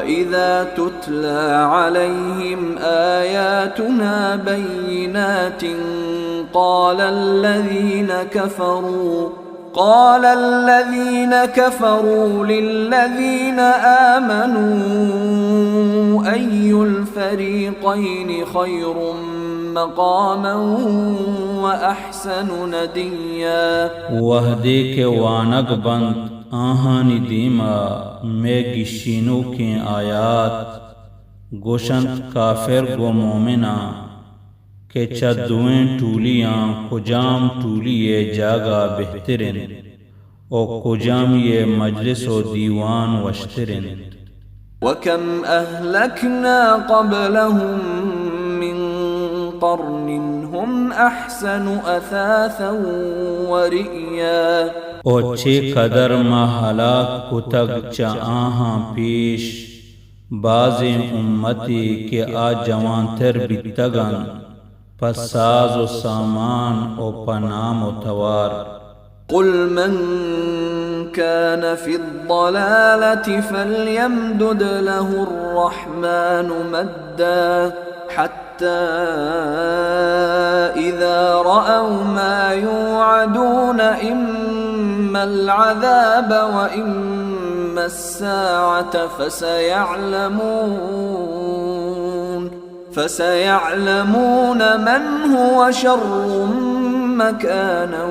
إذا تتلى عليهم آياتنا بينات قال الذين كفروا قال الذين كفروا للذين آمنوا أي الفريقين خير مقاما وأحسن نديا۔ وہدے کہ وانگ بنت آہانی دیما مئے گیشینوکیں آیات، گوشنت کافر گوں مومناں کہ چہ دوئیں ٹولیاں کجام ٹولی ءِ جاگہ بہتر انت ءُ کجامی ءِ مجلس ءُ دیوان وشتر انت۔ وكم أهلكنا قبلهم من قرن هم أحسن أثاثا ورئيا۔ ءُ چے قدر ما ہلاک کتگ چہ آہاں پیش بازیں امتے کہ آ جوانتر بیتگ انت پہ ساز ءُ سامان ءُ پہ نام ءُ توار۔ قل من كان في الضلالة فليمدد له الرحمن مدا حتى إذا رأوا ما يوعدون إما العذاب وإما الساعة فسيعلمون فسيعلمون من هو شر مكانا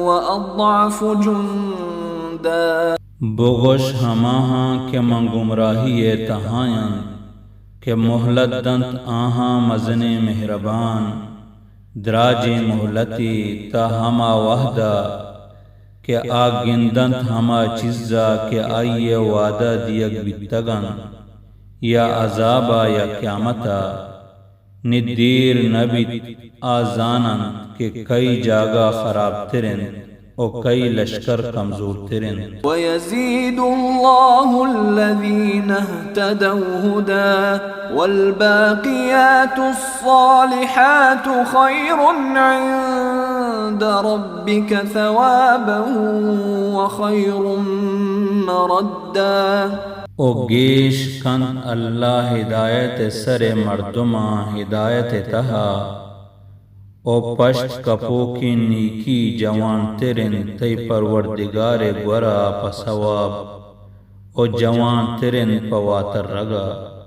وأضعف جندا۔ بگوش ہماہاں کہ من گمراہی ءِ تہا انت کہ مہلت دنت آہاں مزنیں مہربان، دراجیں مہلتے، تاں ہما وہدا کہ آ گندنت ہما چیزا کہ آئی ءَ وعدہ دیگ بیتگ انت، یا عذابا یا قیامتا، نی دیر نہ بیت، آ زان انت کہ کئی جاگہ خرابتر انت ءُ کئی لشکر کمزورتر انت۔ ويزيد الله الذين اهتدوا هدى والباقيات الصالحات خير عند ربك ثوابا وخير مردا۔ ءُ گیش کنت اللہ ہدایت ءِ سر ءَ مردماں ہدایت ءِ تہا، ءُ پشت کپوکیں نیکی جوانتر انت تئی پروردگار ءِ گورا پہ ثواب، ءُ جوانتر انت پہ واترگا۔